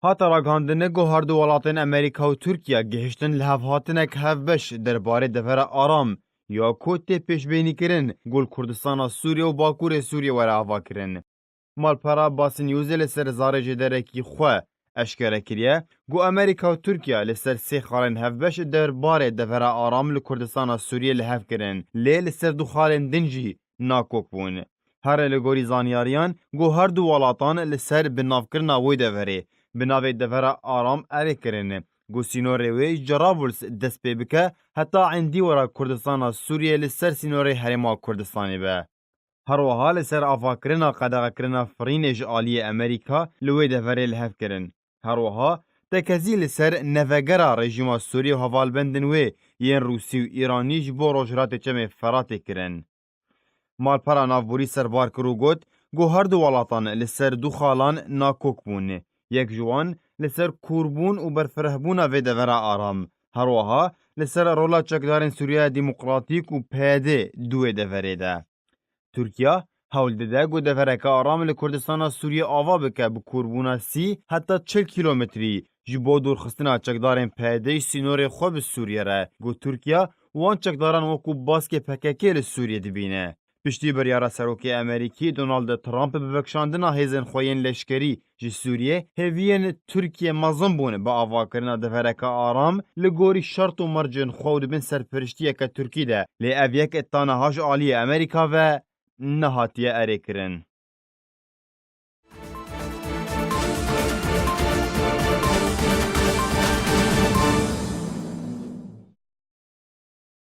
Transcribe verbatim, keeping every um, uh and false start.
Hate ragihandine ku her du welatên Amerîka û Tirkiye gihiştin li hevhatinek hevbeş derbarê devera aram ya ku tê pêşbînîkirin ku li Kurdistana Sûriye û Bakurê Sûriye were avakirin. Malpera Basî Newsê li ser zarê jêderekî xwe eşkere kiriye ku Amerîka û Tirkiye li ser sê xalên hevbeş derbarê devera aram li Kurdistana Sûriye li hev kirin, lê li ser du xalên din jî nakok bûn. Here li gorî zanyariyan, ku her du welatan li ser binavkirina wê deverê bi navê devera aram erê kirin, ku sînorê wê ji Cerabuls dest pê bike heta endî wera Kurdistana Sûriye li ser sînorê Herêma Kurdistanê be. Her wiha li ser avakirina qedexekirina firînê ji aliyê Amerîka li wê deverê li hev kirin. Her wiha tekezî li ser nevegera rejîma Sûriyê û hevalbendên wê yên Rûsî û Îranî ji bo Rojhilatê Çemê Feratê kirin. Malpera navborî serbar kir û got ku her du welatan li ser du xalan nakok bûn. Yek ji wan li ser kûrbûn û berfirehbûna vê devera aram, her wiha li ser rola çekdarên Sûriyeya Demokratîk û P Y D di wê deverê de. Tirkiye hewl dide ku devereke aram li Kurdistana Sûriye ava bike bi kûrbûna sî heta çil kîlometrî ji bo dûrxistina çekdarên P Y D ji sînorê xwe bi Sûriye re, ku Tirkiye wan çekdaran wekû baskê P K K li Sûriye dibîne. Piştî biryara serokê Amerîkî Donald Trump bi vekişandina hêzên xwe yên leşkerî ji Sûriyê, hêviyên Tirkiye mezin bûn bi avakirina devereke aram li gorî şert û mercên xwe û di bin serperiştiyeke Tirkî de, lê ev yek ta niha ji aliyê Amerîka ve nehatiye erêkirin.